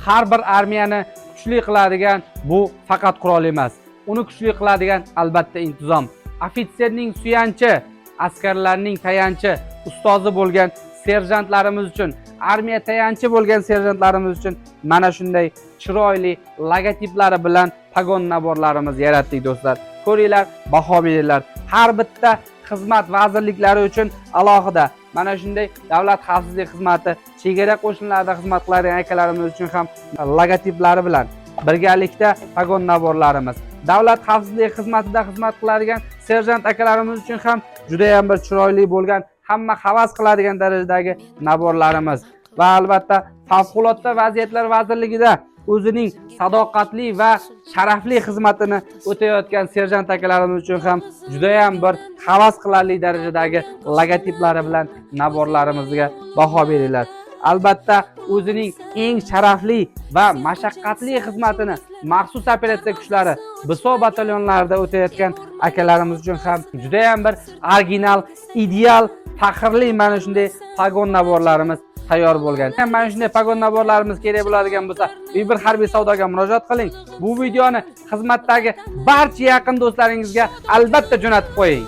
Har bir armiyani kuchli qiladigan bu faqat qurol emas. Uni kuchli qiladigan albatta intizom. Ofitserning suyanchi, askarlarning tayanchi, ustozi bo'lgan serjantlarimiz uchun, armiya tayanchi bo'lgan serjantlarimiz uchun mana shunday chiroyli logotiplari bilan pogon набор larimiz yaratdik, do'stlar. Ko'ringlar, baho beringlar. Har bitta xizmat vazirliklari uchun alohida mana shunday davlat xavfsizlik xizmati, chegara qo'shinlarida xizmat qiladigan akalarimiz uchun ham logotiplari bilan birgalikda pogon набор larimiz. Davlat xavfsizlik xizmatida xizmat qiladigan serjant akalarimiz uchun ham judayam bir chiroyli bo'lgan, hamma havas qiladigan darajadagi набор larimiz va albatta Favqulodda vaziyatlar vazirligida o'zining sadoqatli va sharafli xizmatini o'tayotgan serjant akalarimiz uchun ham judayam bir havas qilarli darajadagi logotiplari bilan набор larimizga baho beringlar. Albatta, o'zining eng sharafli va mashaqqatli xizmatini maxsus operatsiya kuchlari BSO batalyonlarida o'tayotgan akalarimiz uchun ham judayam bir original, ideal, faxrli mana shunday pogon набор larimiz tayyor bo'lgan. Mana shunday pogon набор larimiz kerak bo'ladigan bo'lsa, Bir harbiy savdoga murojaat qiling. Bu videoni xizmatdagi barcha yaqin do'stlaringizga albatta jo'natib qo'ying.